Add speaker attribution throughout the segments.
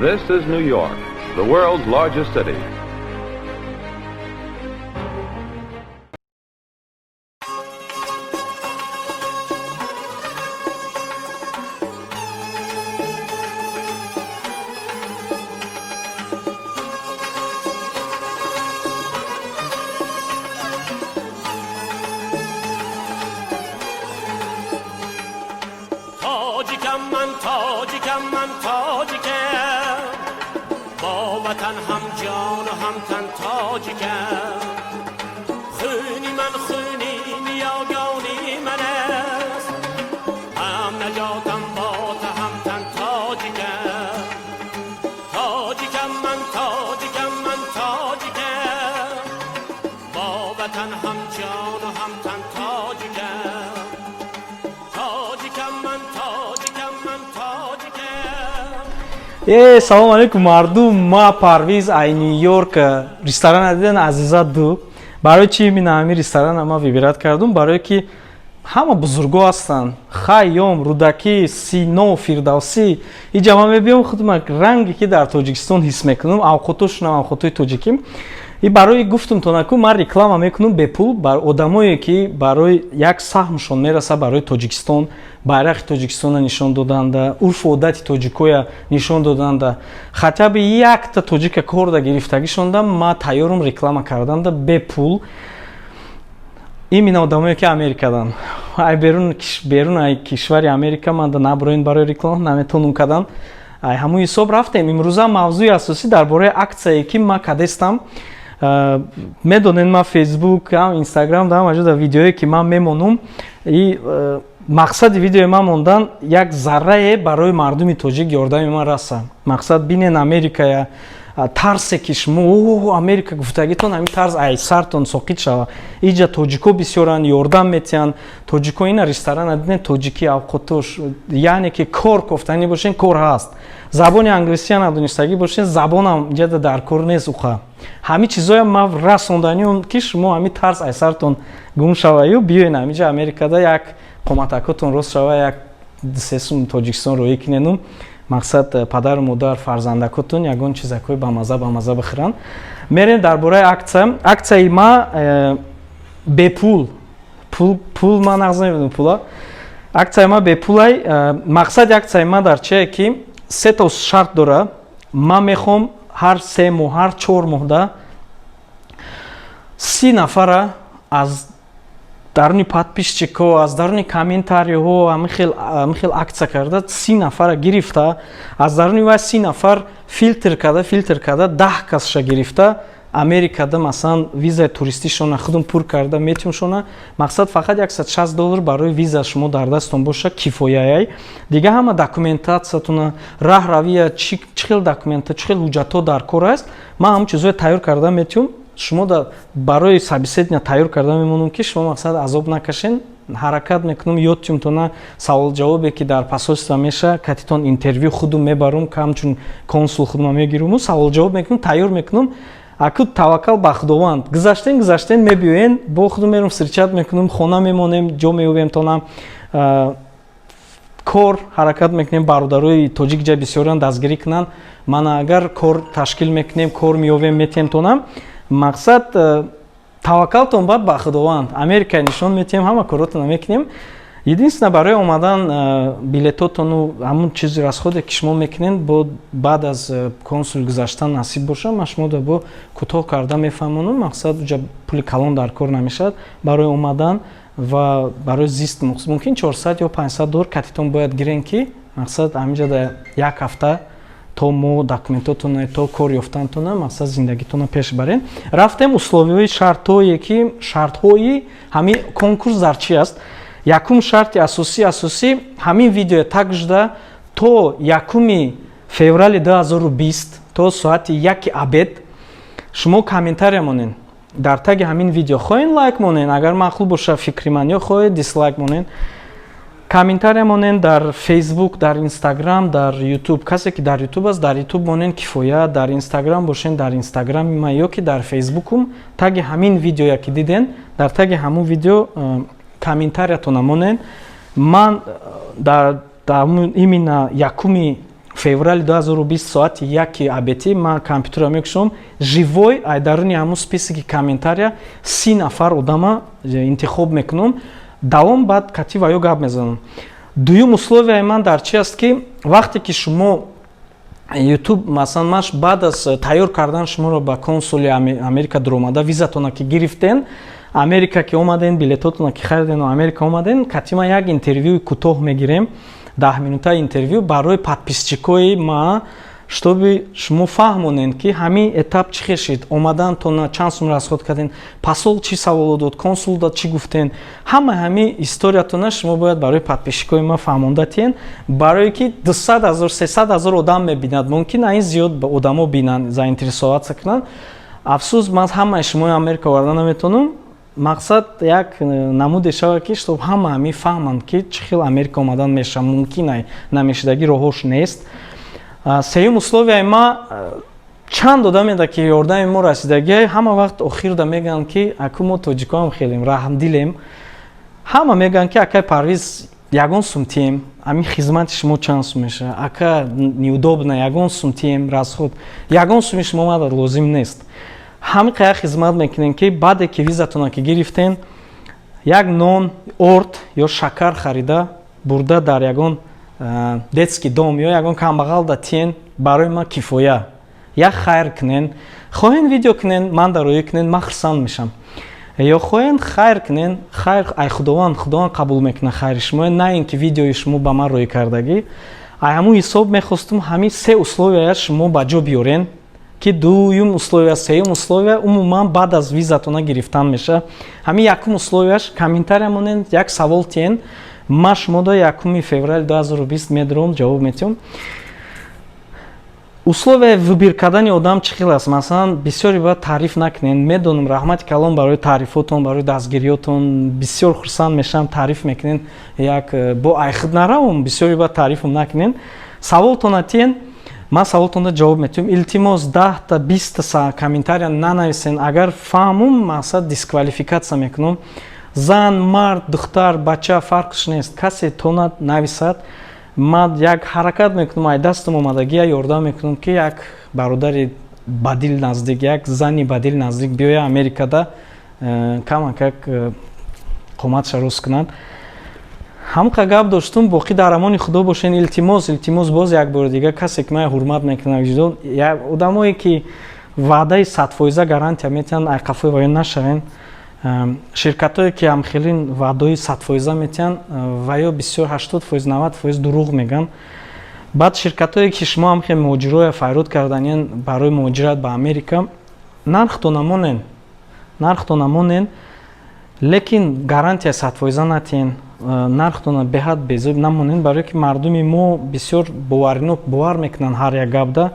Speaker 1: This is New York, the world's largest city.
Speaker 2: Тоҷикам ман, тоҷикам ман, тоҷикам, бо ватан ҳам ҷону ҳам тан тоҷикам. Хуни ман хуни ниёгони ман аст, ҳам наҷотам бо ҳам тан тоҷикам. Тоҷикам ман, тоҷикам ман, тоҷикам, бо ватан ҳам ҷону ҳам тан тоҷикам. Тоҷикам ман, тоҷикам ман, тоҷикам.
Speaker 3: Э, салом алейкум, мардум! Ма Парвиз ай Нью-Йорк. Ресторана диден, Азиза ду. Барои чи именно ҳамин ресторана ма выбирать кардум? Барое ки ҳама бузурго ҳастанд: Хайём, Рӯдакӣ, Сино, Фирдавсӣ. Иҷа ман мебиём, худма ранге ки дар Тоҷикистон ҳис мекунам, авқотошунам авқотои тоҷикӣ. И барои гуфтум то наку, ман реклама мекунам бепул бар одамое ки барои як саҳмшон мераса барои Тоҷикистон, байрақи Тоҷикистона нишон доданда, урфу одати тоҷикоя нишон доданда, хотя бы якта тоҷика корда гирифтагишонда, ма тайёрум реклама карданда бепул. Именно одамое ки Америкадан, ай берун ай кишвари Америка манда наброин барои реклама наметонум кадан. Ай ҳамун ҳисоб рафтем. Имрӯза мавзӯи асосӣ дар бораи аксияе ки ма кадестам. Медонед, ман Фейсбук, ҳам Инстаграм, ҳама ҷода видеое ки ман мемонум, и мақсади видеои ман мондан як заррае барои мардуми тоҷик ёрдами ман раса. Мақсад, бинен, Америкая тарсе ки шумо о Америка гуфтагитон, ҳамин тарс ай сартон соқит шава. Иҷа тоҷико бисёранд, ёрдам метиҳанд тоҷико. Ина ресторана диден, тоҷикӣ авқотош, яъне ки кор кофтанӣ бошен, кор ҳаст. Забони англисия надонистагӣ бошен, забонам иҷада дар кор нест. Уха ҳамин чизоя ман расонданиам, ки шумо ҳамин тарс ай сартон гум шаваю биёен ҳамиҷа Америкада, як қоматакотон рост шава, як сесум Тоҷикистон роҳӣ киненум. Мақсад, падару модар, фарзандакотон ягон чизакҳои бамаза бамаза бихӯранд. Мерем дар бораи аксия. Аксияи ма бепул. Пул ман нағз намебинам пула. Аксияи ма бепулай. Мақсади аксияи ма дар чие, ки се то шарт дора. Ман мехоҳам ҳар 3 моҳ, ҳар 4 моҳда 30 нафара аз даруни подписчикҳо, аз даруни комментариҳо, ҳамин хел аксия карда, 30 нафара гирифта, аз даруни вай 30 нафар фильтр карда, 10 касша гирифта, Америкада, масалан, визаи туристишона худум пур карда метиҳумшона. Мақсад, фақат 160 доллар барои виза шумо дар дастон боша, кифояяй. Дига ҳама документатсиятона, раҳравия, чӣ хел документа, чӣ хел ҳуҷҷатҳо дар кор аст, ман ҳамун чизҳое тайёр карда метиҳум. Шумо барои собеседование тайёр карда мемонам, ки шумо, мақсад, азоб накашен. Ҳаракат мекунам, ёдтюмтона саволҷавобе ки дар посольство меша, катитон интервю худум мебарум, ҳамчун консул худма мегируму саволҷавоб мекунам, тайёр мекунам. Аку таваккал ба Худованд, гузаштен, гузаштен, мебиёен, бо худум мерум, встречать мекунам, хона мемонем, ҷо меёбем тона, кор ҳаракат мекунем. Бародарои тоҷик ҷа бисёран, дастгирӣ кунанд. Мана, агар кор ташкил мекунем, кор меёвем, метиҳем тонам. Мақсад, таваккалтон баъд ба Худованд, Америка нишон метиҳем, ҳама коротона мекунем. Единственно, барои омадан билетотону ҳамун чизи расходе ки шумо мекунед, бо баъд аз консул гузаштан насиб боша, ман шумо бо кӯтоҳ карда мефаҳмонам. Мақсад, уҷа пули калон дар кор намешавад барои омадан ва барои зист. Мумкин 400 ё 500 доллар катитон бояд гирен, ки, мақсад, ҳаминҷа як ҳафта то мо документотона, то кор ёфтантона, мақсад, зиндагитона пеш барен. Рафтем, условияҳои, шартҳое ки шартҳои ҳамин конкурс дар чи аст. Якум шарти асосӣ: ҳамин видео таг шуда то 1 феврали 2020 то соати 1 обед шумо комментария монед дар таги ҳамин видео. Хоҳед, лайк монед, агар маъқул боша фикри ман, ё хоҳед, дислайк монед. Комментария монед дар Фейсбук, дар Инстаграм, дар Ютуб. Касе ки дар Ютуб аст, дар Ютуб монед, кифоя. Дар Инстаграм бошед, дар Инстаграми ман ё ки дар Фейсбукум таги ҳамин видеоя ки диден, дар таги ҳамун видео комментариятона монед. Ман дар именно 1 феврали 2020 соати 1 обеди ман компютерро мекушом, живой ай даруни ҳамун списоки комментария 30 нафар одама интихоб мекунам, давом баъд кати ва ё гап мезанам. Дуюм условияи ман дар чи аст, ки вақте ки шумо Ютуб, масалан, ман баъд аз тайёр кардан шуморо ба консули Америка дуромада, визатона ки гирифтен, Америка ки омаден, билетотона ки харидену Америка омаден, кати ма як интервюи кӯтоҳ мегирем, 10 минута интервю барои подписчикои ма, чтобы шумо фаҳмонед, ки ҳамин этап чӣ хел шид, омадантона чанд сум расход карден, посол чӣ саволо дод, консул дод чӣ гуфтен, ҳама ҳамин историятона шумо бояд барои подписчикои ма фаҳмонда тиен, барое ки 200 000, 300 000 одам мебинад, мумкин ин зиёд одамо бинанд, заинтересоваться кунанд. Афсӯс, ман ҳамаи шумои Америка оварда наметавонам. Мақсад як намуде шавад, ки чтоб ҳама ҳамин фаҳманд, ки чӣ хел Америка омадан мешавад, мумкин ай намешудагӣ роҳош нест. Сеюм условияи ма: чанд одаме ки ёрдами мо расидагӣ, ҳама вақт охирда мегӯянд, ки аку мо тоҷикоам хелем раҳмдилем. Ҳама мегӯянд, ки акай Парвиз, ягон сум тием, ҳамин хизмати шумо чанд сум мешавад, ака, неудобно, ягон сум тием, расход, ягон суми шумо мада лозим нест. Ҳамин қаяк хизмат мекунем, ки баъде ки визатона ки гирифтен, як нон, орд ё шакар харида бурда дар ягон детский дом ё ягон камбағал да тиен, барои ман кифоя. Як хайр кунен, хоҳен видео кунен, ман дароӣ кунен, ман хурсанд мешам, ё хоҳен хайр кунен, хайр ай Худованд, Худованд қабул мекунад хайри шумо, на ин ки видеои шумо ба ман рӯй кардагӣ. Ай ҳамун ҳисоб мехостум ҳамин се условия шумо ба ҷо биёрен, ки дуюм условия, сеюм условия умуман баъд аз визатона гирифтан меша. Ҳамин якум условияш: комментария монен, як савол тиен, ман шумода 1 феврали 2020 медурам, ҷавоб метиҳам. Условияи выбор кардани одам чӣ хел аст? Масалан, бисёре бояд таъриф накунен. Медонам, раҳмати калон барои таърифотон, барои дастгириётон, бисёр хурсанд мешавам, таъриф мекунен. Як бо айхуд наравам, бисёре бояд таърифам накунен. Саволтона тиен, ман саволтонда ҷавоб метиҳам. Илтимос, 10-та, 20-та комментария нанависен. Агар фаҳмум, мақсад дисквалификатсия мекунам. Зан, мард, духтар, бача, фарқш нест, касе тонад нависад, ман як ҳаракат мекунам, ай дастам омадагия ёрдам мекунам, ки як бародари ба дил наздик, як зани ба дил наздик биёя Америкада, камакак қоматша рост кунанд. Ҳамқа гап доштум, боқӣ дар амони Худо бошен. Илтимос, илтимос, боз як бори дига, касе ки ман ҳурмат мекунам, одамое ки ваъдаи 100% гарантия метиҳанд, ай қафои ваё нашавен. Ширкатое ки ҳамхелин ваъдаҳои 100% метиҳанд, ва ё бисёр 80%, 90% дурӯғ мегӯянд. Баъд ширкатое ки шумо ҳамхел муҳоҷироя файрод карданиян барои муҳоҷират ба Америка, нархто намонен, нархто намонен, лекин гарантия 100% натиҳен, нархтона беҳад безӯб намонен, барое ки мардуми мо бисёр боваринок, бовар мекунанд ҳар як гапда.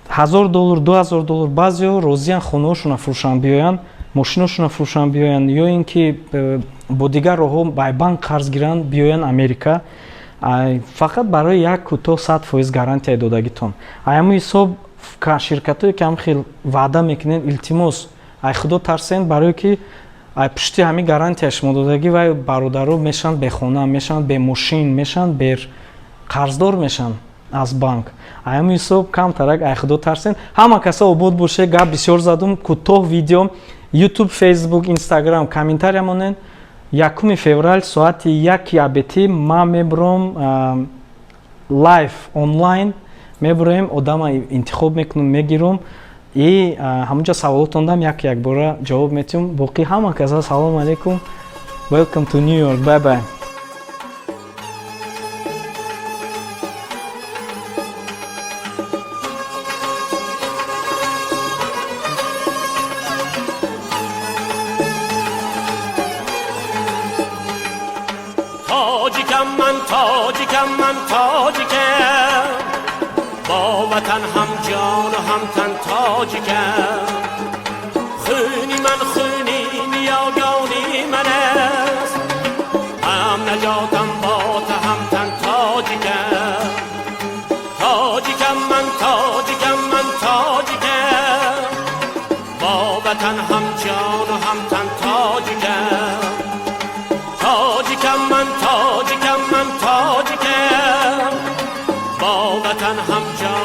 Speaker 3: 1000 доллар, 2000 доллар, баъзеҳо розиян хонаҳошона фурӯшанд биёянд, мошиношонро фурӯшанд биёянд, ё ин ки бо дигар роҳҳо ба банк қарз гиранд, биёянд Америка, фақат барои як кӯтоҳ 100% гарантияи додагитон. Ҳамун ҳисоб ширкатое ки ҳам хел ваъда мекунед, илтимос, ай Худо тарсен, барое ки ай пушти ҳамин гарантия шумо додагӣ вай бародаро мешаванд бехона, мешаванд бемошин, мешаванд бер қарздор мешаванд аз банк. Ҳамин ҳисоб камтарак ай Худо тарсен. Ҳама каса обод боше. Гап бисёр задум, кӯтоҳ видео. Ютуб, Фейсбук, Инстаграм комментария монен. 1 феврал соати 1 обеди ман мебурам live, онлайн мебуроем, одама интихоб мекунам, мегирам и ҳамунҷа саволотон дам як якбора ҷавоб метиҳам. Боқӣ ҳама каса салому алайкум. Welcome to New York. Bye bye.
Speaker 2: تاجیکم من، تاجیکم من، تاجیکم، با وطن هم جان و هم تن تاجیکم. خونی من خونی نیاگانی من است، هم نجاتم با تهمتن تاجیکم. تاجیکم من، تاجیکم من، تاجیکم، با وطن هم جان و هم تن تاجیکم. تاجیکم من، تاجیکم من، تاجیکم، با وطن وطن هم جان.